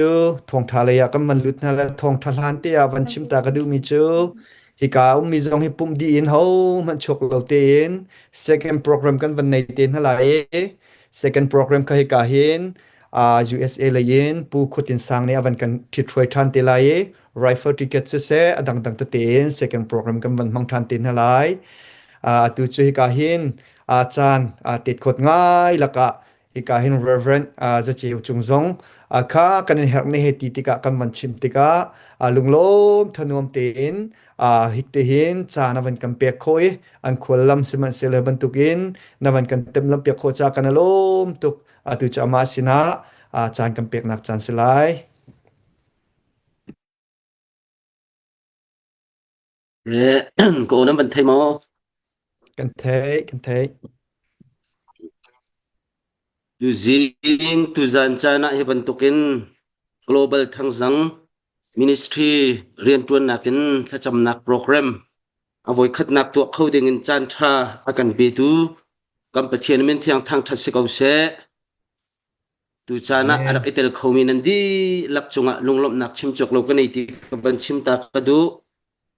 Cu thawngṭha lei ah kan van lut hna le thawngṭha hlan te ah van chim ta ka duhmi cu hika ummi zong hi pumh dih in hohmanh chuak lo tein second program kan van nei te hna lai i second program kha hika hin uh, USA lei in Pu Khuatin Sang nih a van kan ṭhithruai ṭhan te lai i rifle ticket siseh a dangdang tete in second program kan van hmang ṭhan te hna lai. Uh, atu cu hika hin uh, caan uh, tet khawt ngai lakah Hika hin Reverend Zaceu Cung zong kha kan in herh ne he ti tikah kan van chim tikah lunglawm thanuam tein hik te hin caan a van kan pek khawh i an khual lam sihmanhsehlaw bantukin na van kan temlam piak khawh caah kan i lawm tuk atu cu amah sinah caan kan peknak caan si lai. Ka aw nan van thei maw? Kan theih, kan theih. Tuzing tuzan caan ah hi bantukin Global Thangzang Ministry rianṭuannak in thlacamnak program a voikhatnak tuah kho dingin caan ṭha a kan petu kan Pathian min thiang thangṭhat si ko seh. Tucaan ah a rak i tel khomi nan dihlak cungah lunglawmhnak chim cawk lo ka nei ti ka van chim ta ka duh.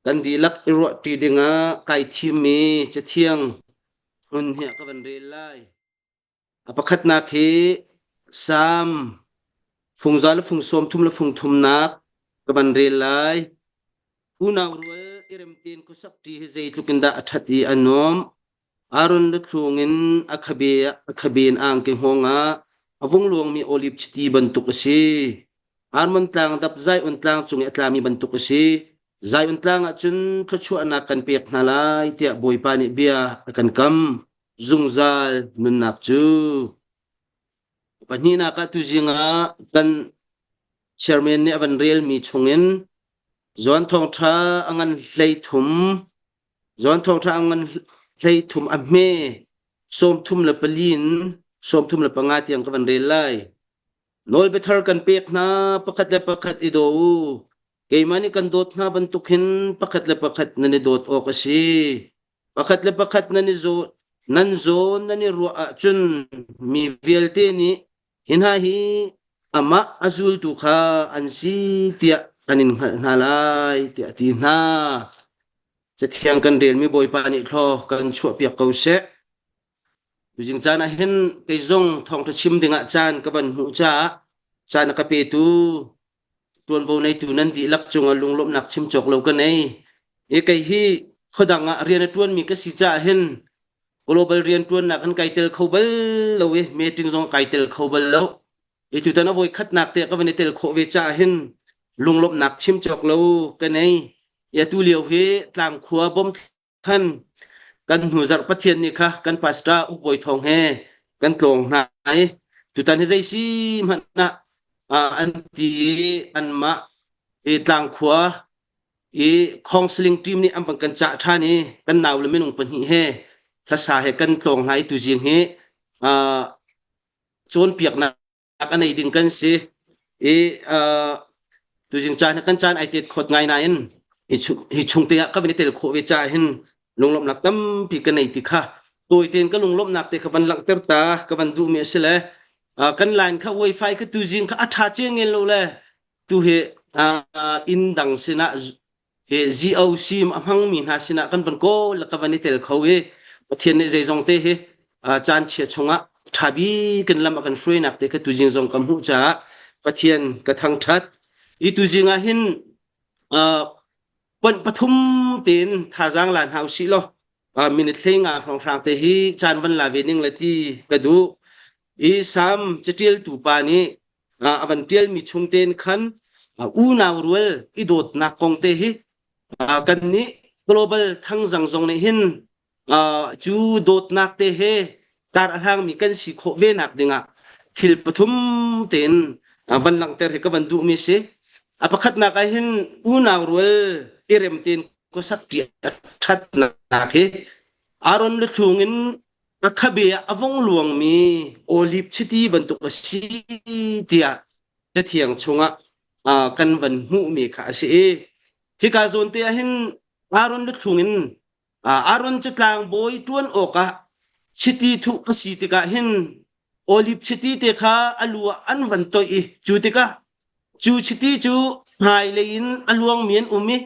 Kan dihlak i ruahṭi dingah kai thimmi Cathiang hmun hi ka van rel lai. A pakhatnak hi Salm fungza le fung sawm thum le fung thumnak ka van rel lai. Unau rual i rem tein khuasak ṭi hi zeitluk in dah a ṭhat i a nuamh. Aaron luthlung in a khabe a khabe in a angki hngawng ah a vung luangmi oliv chiti bantuk a si. Armon tlang dap Zion tlang cung i a tlami bantuk a si. Zion tlang ah cun thluachuahnak kan pek hna lai tiah Bawipa nih bia a kan kam. Zungzal nunnak cu. Pahnihnak ah tuzing ah kan chairman nih a van relmi chungin Johan Thawngṭha a ngan 13 Johan Thawngṭha a ngan 13 a hme 34 in 35 tiang ka van rel lai. Nawlbiathar kan pek hna pakhat le pakhat i daw u. Keimah nih kan dawt hna bantuk hin pakhat le pakhat nan i dawt awk a si. Pakhat le pakhat nan i zaw nan zawn nan i ruah ahcun mi vialte nih Hi hna hi amah a zultu kha an si tiah an in hngalh hna lai tiah a ti hna. Cathiang kan relmi Bawipa nih thlaw kan chuahpiak ko seh. Tuzing caan ah hin kei zong thawngṭha chim dingah caan ka van hmuh caah caan a ka petu ṭuanvo neitu nan dihlak cungah lunglawmhnak chim cawk lo ka nei. I kei hi khuadang ah rian a ṭuanmi ka si caah hin global rianṭuannak in kai tel kho bal lo i meeting zong kai tel kho bal lo. I tutan a voi khatnak te ka van i tel khawh ve caah hin lunglawmhnak chim cawk lo ka nei. I atu lio hi tlangkhua bom khan kan hnu zarh Pathian nih kha kan pastor Uk Bawi Thawng he kan tlawng hna i tutan hi zei si hmanh ah an ti i anmah i tlangkhua i counseling team nih an van kan cah ṭhan i kan nau le minung pahnih he hlasa he kan tlawng hna i tuzing hi cawnpiaknak a nei ding kan si i tuzing caan kan caan ai tet khawt ngai nain hi chung te ah ka van i tel khawh ve ca hin lunglawmhnak tampi ka nei ti kha tawi tein ka lunglawmhnak te kha van langhter ta ka van duhmi a si le kan line kha wifi kha tuzing kha a ṭha ceng lo le tu hi inn dang sinah hi GOC a hmangmi hna sinah kan van kawl le ka van i tel kho i Pathian nih zeizong te hi caan chia chungah ṭha bik in lam a kan hruainak te kha tuzing zong ka hmuh caah Pathian ka thangṭhat. I tuzing ah hin ponh pathum tein thazaang la hna usih law minute hlei nga hrawnghrang te hi caan van la ve ning le ti ka duh. I Salm caṭialtu pa nih a van ṭialmi chung tein khan unau rual i dawtnak kong te hi kan nih global thangzang zong nih hin cu dawtnak te he kar a hlangmi kan si khawh ve nak dingah thil pathum tein van langhter hi ka van duhmi si. A pakhatnak ah hin unau rual i rem tein khuasak ṭi a ṭhatnak hi Aaron luthlung in a khabe ah a vong luangmi olive chiti bantuk a si tiah Cathiang chungah kan van hmuhmi kha a si i hika zawn te ah hin Aaron luthlung in Aaron cu tlangbawi ṭuan awkah chiti thuh a si tikah hin olive chiti te kha a lu ah an van toih i cu tikah. Cu chiti cu hmailei in a luangmi an um i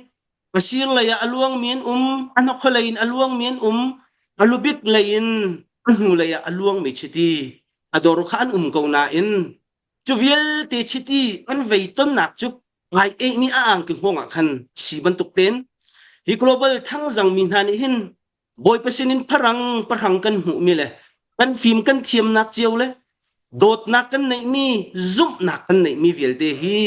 a sirlei ah a luangmi an um, a hnakhaw in a luangmi an um, a lubik lei in a hnulei ah a luangmi chiti a dor kha an um ko nain cu vialte chiti an vei tonnak cu ngai eihmi a angki hngawng ah khan si bantuk ten hi global thangzangmi hna nih hin Bawipa sinin pharang pahrang kan hmuhmi le kan fim kan thiamnak cio le dawtnak kan neihmi zumhnak kan neihmi vialte hi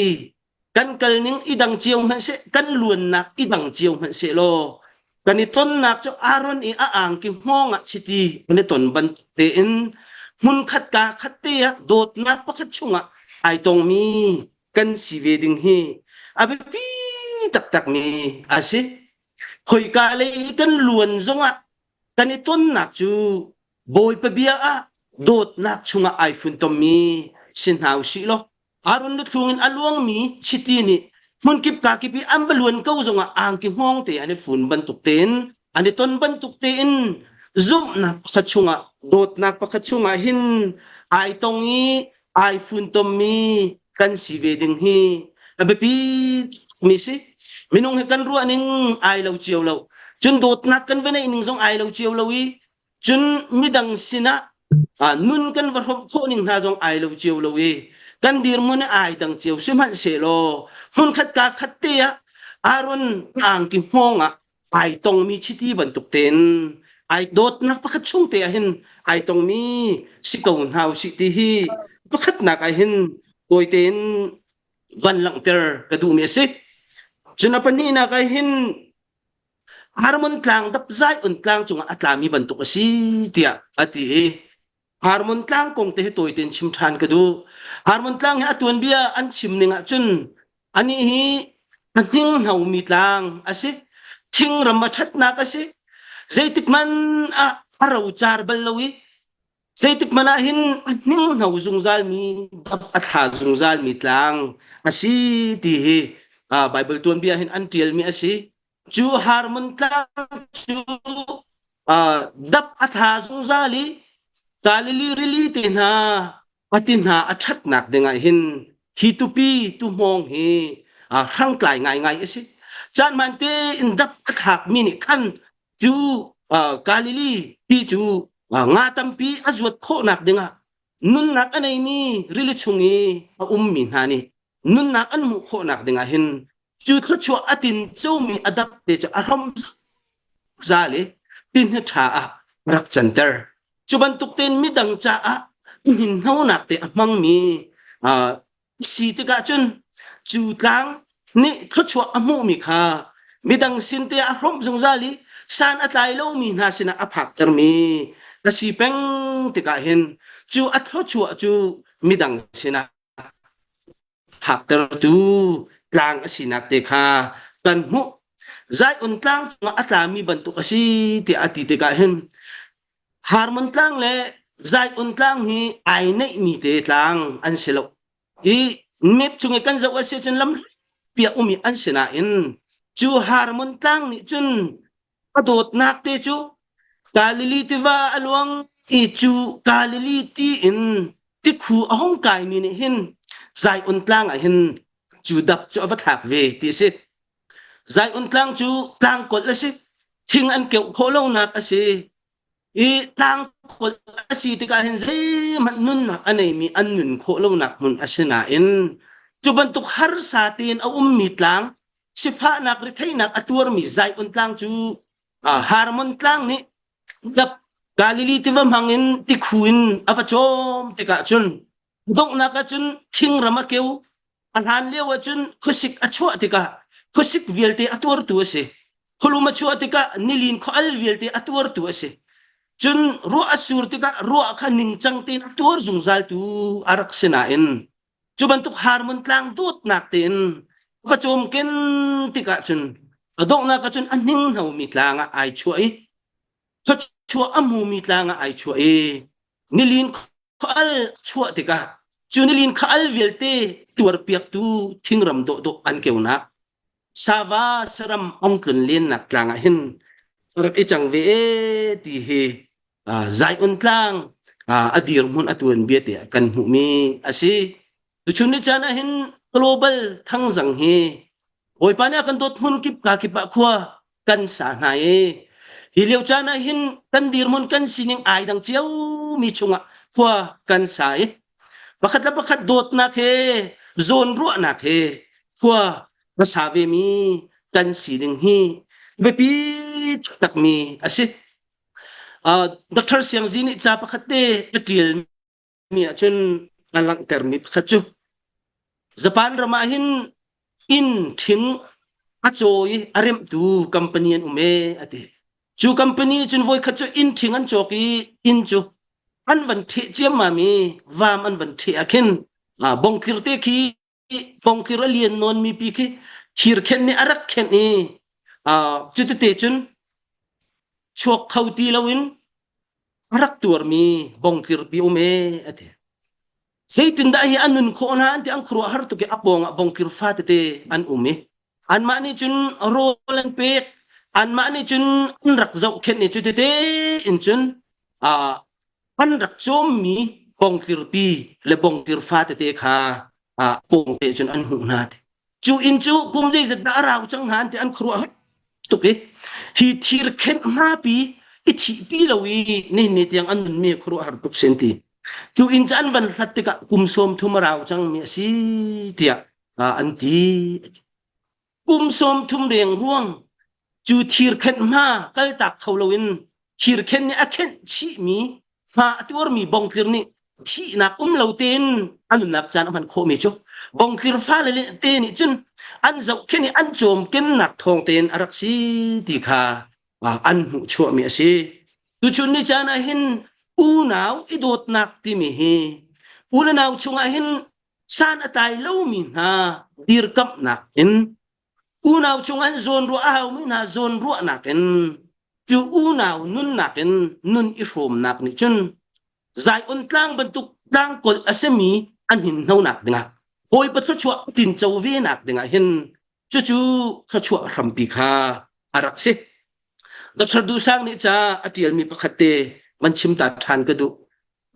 kan kalning i dang cio hmanh seh kan luannak i dang cio hmanh seh law kan i tonnak cu Aaron i a angki hngawng ah chiti kan i ton bantuk tein hmunkhat ka khat te ah dawtnak pakhat chungah ai tongmi kan si ve ding hi a biapi taktakmi a si. Khoika lei i kan luan zongah kan i tonnak cu Bawipa bia ah dawtnak chungah ai funtommi si hna u sih law Aaron luthlung in a luangmi chiti nih hmunkip kakip i an va luan ko zongah angki hngawng te an i fun bantuk tein an i ton bantuk tein zumhnak pakhat chungah dawtnak pakhat chungah hin ai tong i ai funtommi kan si ve ding hi a biapi mi si. Minung hi kan ruah ning ai lo cio lo. Cun dawtnak kan va neih ning zong ai lo cio lo i cun midang sinah nun kan va hrawmh khawh ning hna zong ai lo cio lo i kan dirhmun ai dang cio sihmanhsehlaw hmunkhat ka khat te ah Aaron angki hngawng ah ai tongmi chiti bantuk tein ai dawtnak pakhat chung te ah hin ai tongmi si ko hna usih ti hi pakhatnak ah hin tawi tein van langhter ka duhmi a si. Cun a pahnihnak ah hin Harmon tlang dapzai un tlang cungah a tlami bantuk a si tiah a ti i Harmon tlang kong te hi tawi tein chim ṭhan ka duh. Harmon tlang hi a tuanbia an chim ning ah cun anih hi a hninghnomi tlang a si. Thingram a ṭhatnak a si. Zeitik hmanh ah a rocar bal lo i zeitik hmanh ah hin a hninghno zungzalmi dap a thla zungzalmi tlang a si ti hi Baibal tuanbia hin an ṭialmi a si. Cu Harmon tlang cu dap a thla zungzal i Galilee rili te hna a ti hna a ṭhatnak dingah hin hi tupi tuhmawng hi hrangtlai ngaingai a si. Caan hmaan tein dap a thlakmi nih khan cu Galilee ti cu nga tampi a zuat khawhnak dingah nunnak a neimi rili chung i a ummi hna nih nunnak an hmuh khawhnak dingah hin cu thluachuah a tin comi a dap te cu a hrom zal i tinhna ṭha ah rak canter. Cu bantuk tein midang caah hninhnonak te a hmangmi si tikah cun cu tlang nih thluachuah a hmuhmi kha midang sin te a hrawmh zungzal i san a tlai lomi hna sinah a phaktermi a si peng tikah hin cu a thluachuah cu midang sinah phaktertu tlang a sinak te kha kan hmuh. Zion tlang cungah a tlami bantuk a si tiah a ti tikah hin Harmon tlang le Zion tlang hi ai neihmi te tlang an si lo. I map chung i kan zoh a si cun lam piah umi an si nain cu Harmon tlang nih cun a dawtnak te cu Galilee tiva a luang i cu Galilee ti in tikhu a hung kaimi nih hin Zion tlang ah hin cu dap cu a va thlak ve ti a si. Zion tlang cu tlangkolh a si. Thing an keuh khawh lonak a si. I tlangkolh a si tikah hin zeihmanh nunnak a neimi an nun khawh lonak hmun a si nain cu bantuk harsa tein a ummi tlang sifahnak retheihnak a tuarmi Zion tlang cu Harmon tlang nih dap Galilee tiva hmang in tikhu in a va cawm tikah cun donghnak ah cun thingram a keu a hlan lio ah cun khuasik a chuah tikah khuasik vialte a tuartu a si khualum a chuah tikah nilin khual vialte a tuartu a si cun ruah a sur tikah ruah kha ningcang tein a tuar zungzaltu a rak si nain Cu bantuk Harmon tlang dawtnak tein va cawmken tikah cun a donghnak ah cun a hninghnomi tlang ah ai chuah i thluachuah a hmumi tlang ah ai chuah i nilin khual chuah tikah cu nilin kha al vialte tuarpiaktu thingram dawhdawh an keunak sava saram ong tlun lennak tlang ah hin rak i cang ve e ti hi Zion tlang a dirhmun a tuanbia te kan hmuhmi a si. Tuchun ni caan ah hin Global thangzang hi Bawipa nih a kan dawt hmun kip ka kip ah khua kan sa hna i hi lio caan ah hin kan dirhmun kan sining ai dang cio mi chungah khua kan sa i pakhat le pakhat dawtnak he zawnruahnak he khua ka sa ve mi kan sining hi biapi takmi a si. Uh, Dr. Siang Zi nih ca pakhat te a ṭial mi ahcun a langhtermi pakhat cu Japan ram ah hin inn ṭhing a caw i a remhtu company an um ee a ti. Cu company cun voikhat cu inn ṭhing an cawk i inn cu an van ṭheh ciammam i vam an van ṭheh ah khin bongtlir te khi bongtlir a lian nawnmi pi khi thirkhenh nih a rak khenh i cutete cun chuak kho ti loin a rak tuarmi bongtlir pi um ee a ti. Zeitindah hi a nun khawh hna an ti an khuaruah har tuk i a pawng ah bongtlir fa tete an um i anmah nih cun rawl an pek anmah nih cun an rak zohkhenh i cutete in cun an rak cawmmi bongtlirpi le bongtlir fa tete kha pawng te cun an hmuh hna cu inn cu kum zeizat dah a rau cang hna an ti an khuaruah tuk i hi thir khenh hmapi i thihpi lo i nihin ni tiang an nunmi khuaruahhar tuk sen ti cu inn cu an van hlat tikah kum 30 a rau cangmi a si tiah an ti kum 30 reng ruang cu thirkhenh hma kaltak kho loin thirkhenh nih a khenh chihmi hma a tuarmi bongtlir nih thihnak um lo tein a nunnak caan a hman khawhmi cu bongtlir fale te nih cun an zohkhenh i an cawmkennak thawng tein a rak si ti kha an hmuh chuahmi a si. Tuchun ni caan ah hin unau i dawtnak timi hi u le nau chungah hin san a tlai lomi hna dirkamhnak in unau chung an zawnruah a haumi hna zawnruahnak in cu unau nunnak in nun i hrawmnak nih cun Zion tlang bantuk tlangkolh a simi an hinhnonak dingah Bawipa thluachuah tinco ve nak dingah hin cucu thluachuah hrampi kha a rak si. Dr. Dusang nih ca a ṭialmi pakhat te van chim ta ṭhan ka duh.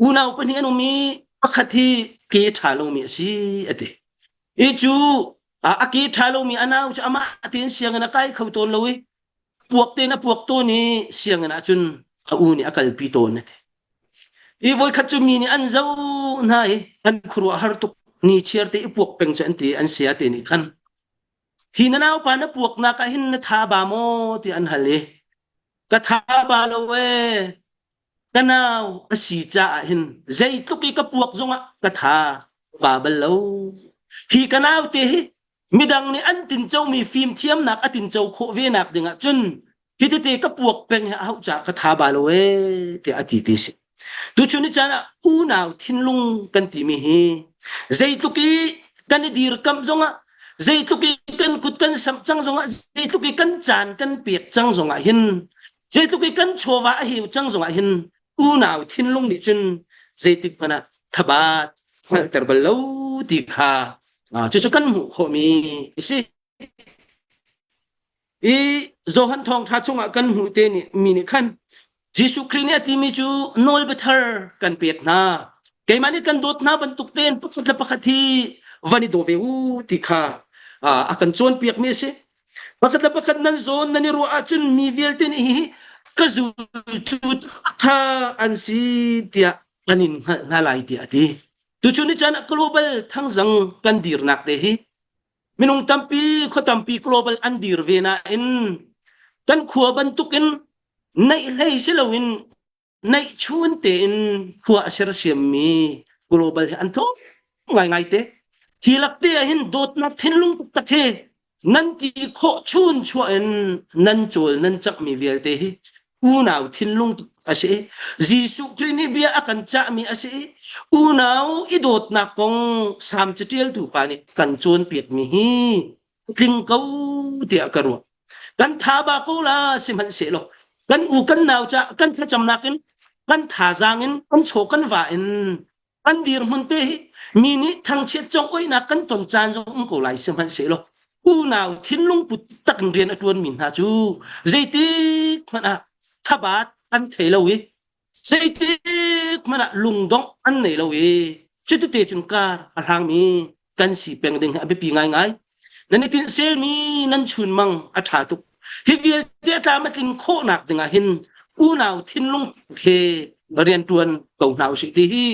Unau pahnih an um i pakhat hi ke ṭha lomi a si a ti. Hi cu a ke ṭha lomi a nau cu amah tein sianginn a kai kho tawn lo i puak tein a puak tawn i sianginn ah cun a u nih a kalpi tawn a ti. I voikhat cu mi nih an zoh hna i an khuaruah har tuk ni chiar te i puak peng cu an ti an saya te nih khan hi na naupa na puaknak ah hin na tha ba maw ti an hal i ka tha ba lo ee ka nau a si caah hin zeitluk i ka puak zongah ka tha ba bal lo hi ka nau te hi midang nih an tincomi fimthiamnak a tinco khawh ve nak dingah cun hi tete ka puak peng hi a hauh caah ka tha ba lo ee tiah a ti ti si tuchun ni caan ah unau thinlung kan timi hi zeitluk i kan i dirkamh zongah zeitluk i kan kut kan samh cang zongah zeitluk i kan caan kan pek cang zongah hin zeitluk i kan chawva a heu cang zongah hin unau thinlung nih cun zeitik hmanh ah thabat hngalhter bal lo ti kha cucu kan hmuh khawhmi a si. I Johan thawngṭha chungah kan hmuh te nih mi nih khan Jesuh Khrih nih a timi cu nawlbia thar kan pek hna. Keimah nih kan dawt hna bantuk tein pakhat le pakhat hi van i daw ve u ti kha a kan cawnpiakmi a si. Pakhat le pakhat nan zawn nan i ruah ahcun mi vialte nih hihi ka zultu kha an si tiah an in hngalh hna lai tiah a ti. Tuchun ni caan ah global thangzang kan dirnak te hi minung tampi khua tampi global an dir ve nain kan khua bantukin neih hlei si loin neihchun tein khua a sersiammi global hi an tlawm ngaingai te. Hi lak te ah hin dawtnak thinlung taktak hi nan ti khawh chun chuah in nan cawl nan cangmi vialte hi unau thinlung a si. Jesuh Khrih nih bia a kan cahmi a si. Unau i dawtnak kong Salm caṭialtu pa nih kan cawnpiakmi hi tling ko tiah ka ruah. Kan tha ba ko la sihmanhsehlaw kan u kan nau ca kan thlacamnak in kan thazaang in kan chaw kan va in kan dirhmun te hi mi nih thangchiat cong oihnak kan ton caan zong um ko lai sihmanhsehlaw unau thinlung put tak in rian a ṭuanmi hna cu zeitik hmanh ah thabat an thei lo i zeitik hmanh ah lungdongh an nei lo i cutite cun kar a hlangmi kan si peng ding hi a biapi ngaingai. Nan i tinh selmi nan chunmang a ṭha tuk. Hi vialte a tlam a tlin khawhnak dingah hin unau thinlung he rianṭuan ko hna usih ti hi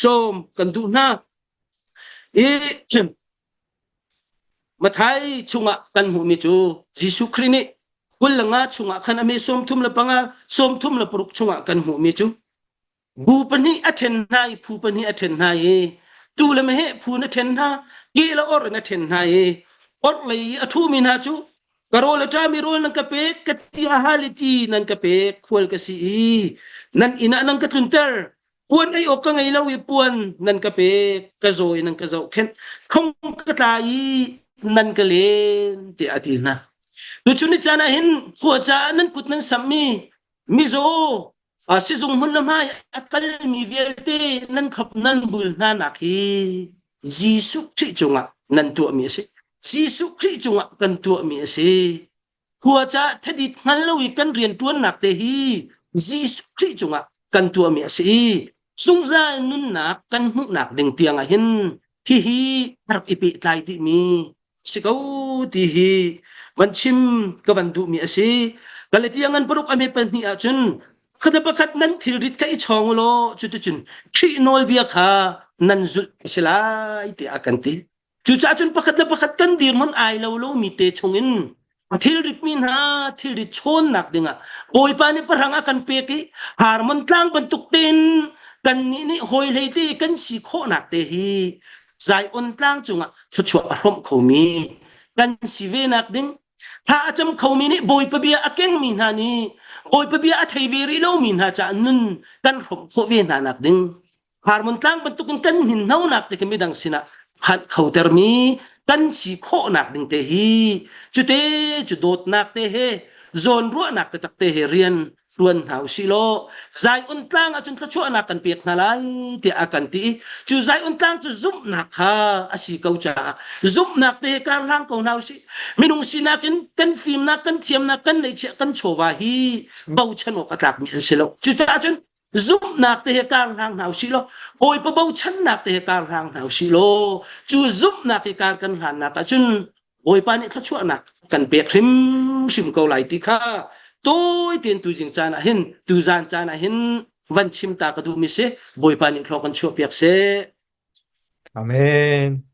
sawm kan duh hna. I Mathai chungah kan hmuhmi cu Jesuh Khrih nih 25 chungah khan a mi 35 36 chungah kan hmuhmi cu bu pahnih a ṭhen hna i phu pahnih a ṭhen hna i tuu le meheh phu in a ṭhen hna ke le or in a ṭhen hna i orhlei i a ṭhumi hna cu ka rawl a ṭami rawl nan ka pek ka ti a hal i ti nan ka pek khual ka si i nan inn ah nan ka tlunter puan ei awk ka ngei lo i puan nan ka pek ka zaw i nan ka zohkhenh thong ka tla i nan ka len tiah a ti hna tuchun ni caan ah hin khua caah nan kut nan samhmi mizaw sizung hmun le hmai a kalmi vialte nan thlop nan bul hna nak hi Jesuh Khrih cungah nan tuahmi a si. Jesuh Khrih cungah kan tuahmi a si. Khua caah thadit hngal lo i kan rian ṭuannak te hi Jesuh Khrih cungah kan tuahmi a si i zungzal nunnak kan hmuhnak ding tiang ah hin hihi a rak i pehtlai dihmi si ko ti hi van chim ka van duhmi a si. Galatia ngan paruk a hme pahnih ahcun pakhat le pakhat nan thilrit kha i chawng u law cuticun Khrih nawlbia kha nan zulh a si lai tiah a kan ti. Cucaah cun pakhat le pakhat kan dirhmun ai lo lomi te chungin thilritmi hna thilrit chawnnak dingah Bawipa nih pahrang a kan pek i Harmon tlang bantuk tein kannih nih hawihlei te kan si khawhnak te hi Zion tlang cungah thluachuah a hrawmh khomi kan si ve nak ding thla a cam khomi nih Bawipa bia a kengmi hna nih Bawipa bia a thei ve rih lomi hna caah nun kan hrawmh khawh ve hna nak ding Harmon tlang bantukin kan hninhnonak te khi midang sinah phanh khotermi kan si khawhnak ding te hi cute cu dawtnak te he zawnruahnak taktak te he rian tuan hna usih law Zion tlang ahcun thluachuahnak kan pek hna lai tiah a kan ti i cu Zion tlang cu zumhnak kha a si ko caah zumhnak te he kar hlang ko hna usih minung sinak in kan fimnak kan thiamnak kan neihchiah kan chawva hi bochan awk a tlakmi an si lo cucaah cun zumhnak te he kar hlang hna usih law Bawipa bochannak te he kar hlang hna usih law cu zumhnak i kar kan hlannak ahcun Bawipa nih thluachuahnak kan pek hrimhrim ko lai ti kha tawi tein tuzing caan ah hin tuzan caan ah hin van chim ta ka duhmi si Bawipa nih thlawh kan chuah piak seh. Amen.